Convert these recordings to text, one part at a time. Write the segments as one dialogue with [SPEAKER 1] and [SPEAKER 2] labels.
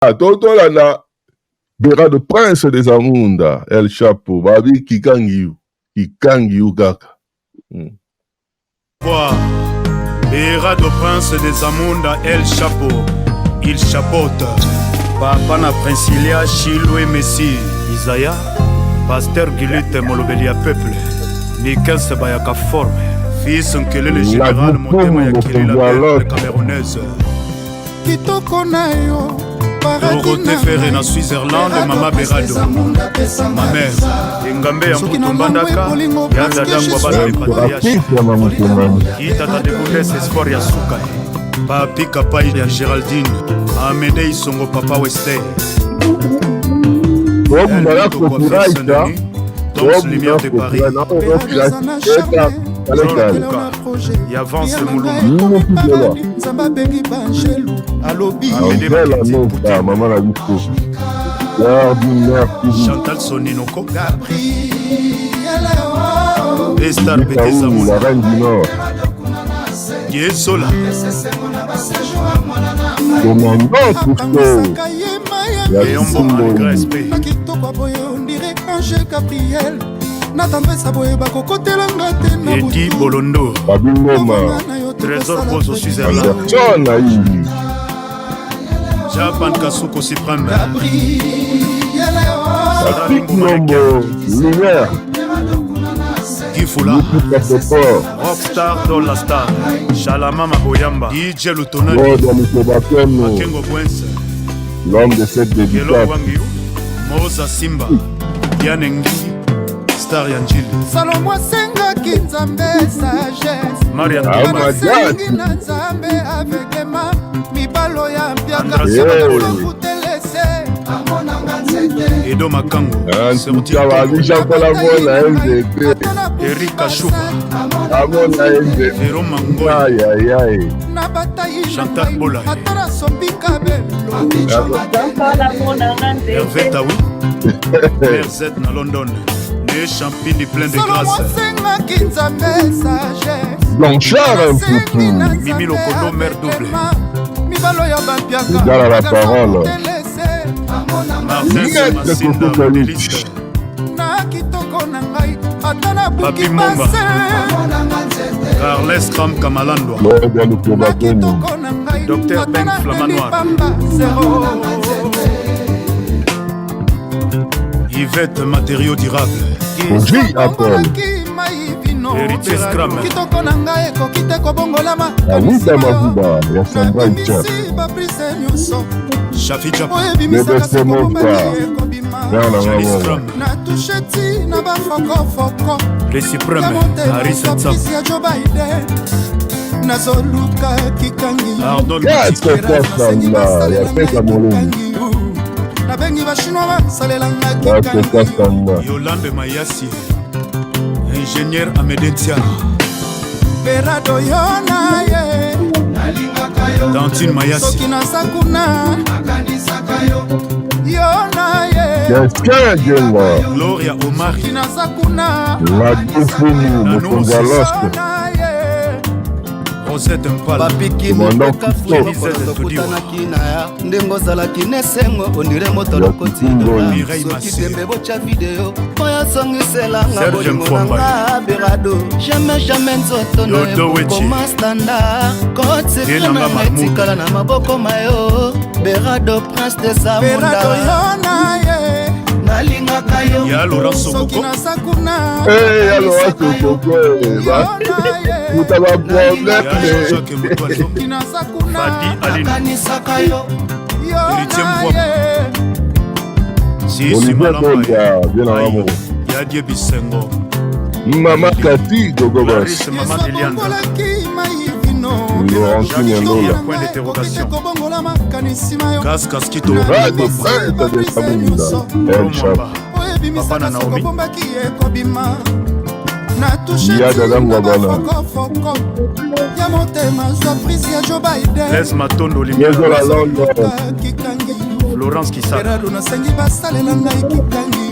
[SPEAKER 1] Totolanda Berado, prince des Amunda, El Chapo, babi kikangiu, kikangiu kaka.
[SPEAKER 2] Berado, prince des Amunda, El Chapo, il chapote. Papa na Princilia Chilwe Messi, Isaya, Pasteur Gilute molobeli ya peuple, Nikels Bayaka forme, fils Nkelele général motema ya Kilila peuple camerounaise.
[SPEAKER 3] Kitoko na yo.
[SPEAKER 2] Dorothée Ferre na Switzerland, Mama Berado, ma mère, Engambe ya Mputu Mbandaka, ya Dadangwa bana le patriarche, Kitata de Bundes espoir ya suka, Papi Kapai ya Géraldine, Amédée Isongo Papa Wesley, Toms Lumière de Paris, Yavance Mulumba,
[SPEAKER 3] Nzambe abengi banjelu alobi.
[SPEAKER 1] Mama na biso.
[SPEAKER 2] Chantal Soninoko, Estar Petesa,
[SPEAKER 1] la reine du Nord.
[SPEAKER 2] Yesola.
[SPEAKER 1] Commandant Cousteau.
[SPEAKER 3] Na kitoko boye on dirait ange Gabriel na tendresse boye bakokotelanga te na
[SPEAKER 2] Edi Bolondo.
[SPEAKER 1] Babingoma.
[SPEAKER 2] Trésor Bozo Switzerland.
[SPEAKER 1] Anderson Aïli.
[SPEAKER 2] Japan Kasuko Suprême.
[SPEAKER 1] Patrick Nombo Lumière.
[SPEAKER 2] Gifula. Rockstar Dollar Star. Shalama Maboyamba. DJ Lutonali. Makengo Bwense.
[SPEAKER 1] L'homme de cette dédicace.
[SPEAKER 2] Moza Simba. Diane Ngingi. Star ya Njili.
[SPEAKER 3] Salomo asengaki Nzambe sagesse. Asengi na Nzambe aveuglement mibalo ya mpiaka futelese.
[SPEAKER 2] Edo Makango.
[SPEAKER 1] Amona nzete.
[SPEAKER 2] Eric Kashuba.
[SPEAKER 1] Amona nzete.
[SPEAKER 2] Vero Mangoy.
[SPEAKER 3] Na batayi.
[SPEAKER 2] Chantal Bola.
[SPEAKER 3] Ata nasombika belo.
[SPEAKER 2] Hervé Tawi. RZ na London. Ne champini plein de grâce.
[SPEAKER 3] Asengaki Nzambe sagesse.
[SPEAKER 1] Blanchard Mputu.
[SPEAKER 2] Mimi Lokondo mère double.
[SPEAKER 3] Mibalo ya bampiaka.
[SPEAKER 1] Égal à la parole.
[SPEAKER 2] Martin Masinda modeliste.
[SPEAKER 3] Na kitoko na ngai ata nabuki.
[SPEAKER 2] Papi Mbomba. Carles Cram Kamalandwa. Docteur Ben Flamanoir. Yvette Matériaux Durable.
[SPEAKER 1] J Apple.
[SPEAKER 2] Héritier Scram.
[SPEAKER 3] Kitoko na ngai ekoki te kobongolama.
[SPEAKER 1] Awida Mavuba ya Sandra Ichat.
[SPEAKER 3] Baprise nyonso.
[SPEAKER 2] Shafi Japa.
[SPEAKER 3] Oyebimisaka
[SPEAKER 1] ekobima
[SPEAKER 3] na touche ti na bafokofoko.
[SPEAKER 2] Le Suprême Harris Ntsap.
[SPEAKER 3] Ya Joe Biden nazoluka kikangi.
[SPEAKER 1] Ya Pesa Molongi.
[SPEAKER 3] Nabengi bachinois basalelanga.
[SPEAKER 1] Kikangi.
[SPEAKER 2] Yolande Mayasi, ingénieur Amédée Tia.
[SPEAKER 3] Berado yo na ye.
[SPEAKER 2] Tantine Mayasi.
[SPEAKER 3] Soki naza kuna yo na ye.
[SPEAKER 1] Quelqu'un Djenga.
[SPEAKER 2] Gloria Omari.
[SPEAKER 3] Soki naza kuna.
[SPEAKER 1] Ladoufumu mokonzi ya Lost.
[SPEAKER 2] Rosette Mpala.
[SPEAKER 4] Papikimotokutanaki na ya ndenge ozalaki na esengo on dirait moto lokoti soki tembe botya video oyo azongiselanga bolingo na nga Berado jamais jamais nzoto na ekokoma standard kotikana etikala na maboko mayo Berado prince de
[SPEAKER 3] Zamunda
[SPEAKER 4] nalingaka yo.
[SPEAKER 2] Ya Laurent
[SPEAKER 3] Soki
[SPEAKER 2] Sokoko.
[SPEAKER 3] naza kuna.
[SPEAKER 1] Ya Laurent Sokoko muta baproblème.
[SPEAKER 2] Jean-Jacques Mutwali.
[SPEAKER 3] Soki naza kuna.
[SPEAKER 2] Fadi Alino.
[SPEAKER 4] Nakanisaka yo.
[SPEAKER 3] Yo
[SPEAKER 2] Héritier
[SPEAKER 3] na
[SPEAKER 2] Mvwama.
[SPEAKER 3] ye.
[SPEAKER 2] Sisi
[SPEAKER 1] Olivier
[SPEAKER 2] Malamba.
[SPEAKER 1] Bonda, bien na moko.
[SPEAKER 2] Ya Die Bisengo.
[SPEAKER 1] Mama Kati Gogobas.
[SPEAKER 2] Clarisse Mama Eliane.
[SPEAKER 3] Yesu mai vino.
[SPEAKER 1] Laurentine Lola.
[SPEAKER 2] Point d'interrogation.
[SPEAKER 3] Kobongola makanisi na yo.
[SPEAKER 2] Gas Kaskito.
[SPEAKER 1] Radio Prince de Samunda El Chapo.
[SPEAKER 2] Papa
[SPEAKER 3] Oyebimisaka
[SPEAKER 2] na Naomi.
[SPEAKER 3] sokobombaki ekobima na touche
[SPEAKER 1] Ya Dada Ngwabala.
[SPEAKER 3] fokofoko ya motema zwa prise ya Joe Biden.
[SPEAKER 2] Blaise Matondo Lumière.
[SPEAKER 1] Yezola London.
[SPEAKER 3] Kikangi.
[SPEAKER 2] Florence Kisaka.
[SPEAKER 3] Berado nasengi basalela ngai kikangi.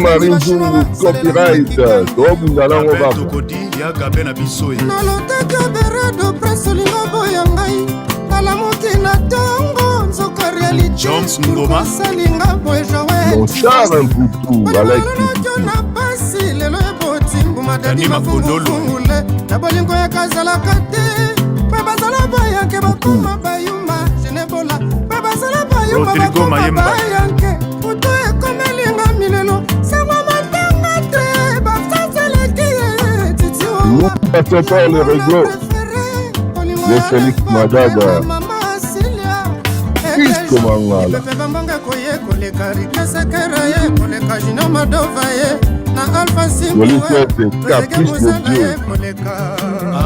[SPEAKER 1] Marie Nzungu copyright tobunda nango
[SPEAKER 2] Abel
[SPEAKER 1] baba.
[SPEAKER 2] Tokodi ya Gabe na biso e.
[SPEAKER 3] Nalotaka Berado prince olingo boya ngai nalamuki na ntongo. Nzoka réalité.
[SPEAKER 2] Jones Ngoma.
[SPEAKER 3] Osalinga boye Joel.
[SPEAKER 1] Blanchard Mputu, Alec
[SPEAKER 3] Ololokyo na pasi lelo eboti mbuma.
[SPEAKER 2] Dani
[SPEAKER 3] Dadi
[SPEAKER 2] Makondolo.
[SPEAKER 3] mafungufungule na bolingo yakazalaka te mpe bazala bayanke bakoma bayuma genebola mpe bazala bayuma
[SPEAKER 2] Rodrigo
[SPEAKER 3] bakoma
[SPEAKER 2] Mayemba.
[SPEAKER 3] bayanke kutu ekomelinga milelo sango matanga te basaseleki ye titi.
[SPEAKER 1] Nous passons par le réglo. Le Félix Madada. Fisco Mangala.
[SPEAKER 3] Pepe bambanga koye koleka rikesekere ye koleka junior Madova ye na Alpha.
[SPEAKER 1] Joli Fête, Caprice de Dieu.
[SPEAKER 3] Koleka.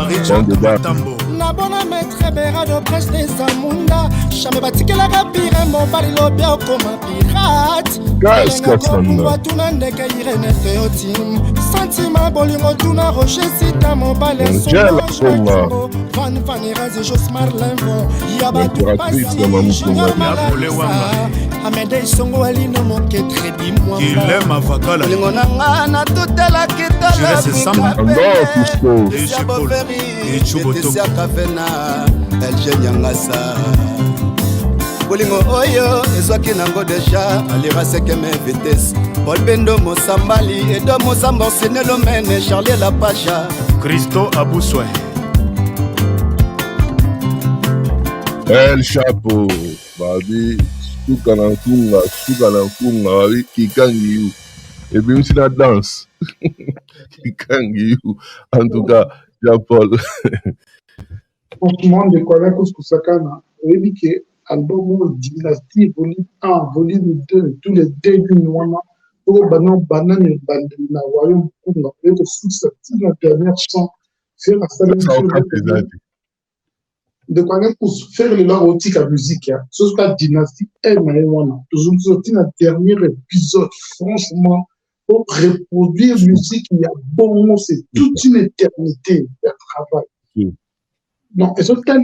[SPEAKER 2] Richard
[SPEAKER 1] Bon débat.
[SPEAKER 2] Matambo.
[SPEAKER 3] Nabona maître Berado, prince des Zamunda, jamais batikelaka pire mobali lobi okoma pirate.
[SPEAKER 1] Qu'est-ce que ça n'a?
[SPEAKER 3] Tuna ndeke Irene Teotim sentima bolingo, tuna Roger Sita mobali.
[SPEAKER 1] Angela Konga.
[SPEAKER 3] Van Vanirazi Josmar Lemvo ya bato.
[SPEAKER 1] L'impératrice de Mamou Konga.
[SPEAKER 2] Ya Pole Wanga.
[SPEAKER 3] Amede Isongo Alino Moke Tredi Mwamba.
[SPEAKER 2] Guilhem Avakala.
[SPEAKER 4] Bolingo na nga natutelaki.
[SPEAKER 2] Jurese Samba.
[SPEAKER 1] Andor Cusco.
[SPEAKER 2] Echuboto.
[SPEAKER 4] Kafena Elge Nyangasa, bolingo oyo ezwaki nango deja alira sekeme vitesse Paul Bendo Mosambali Edo Mosamba Orsinelomene Charlie Lapasha.
[SPEAKER 2] Christo Abousoué.
[SPEAKER 1] El Chapo. Babi, suka na nkunga, suka na nkunga, babi, kikangi yu. Ebimisi na danse. Kikangi yu. En tout cas, Jean-Paul.
[SPEAKER 5] Franchement, ndeko Alain Kuskusakana, oyebi ke album oyo Dynastie volume 1, volume 2, tous les débuts wana oyo bana banani ebandeli na Royaume Kunga oye kosukisa ntina dernière chant Ferre asali.
[SPEAKER 1] Pesa okate eza te.
[SPEAKER 5] Ndeko Alain Kusu, Ferre lelo akotika musique ya soki ka Dynastie m na ye wana tozongisi ntina dernier épisode. Franchement, pour reproduire musique ya bongo, c'est toute une éternité ya travail. Non, ezotali.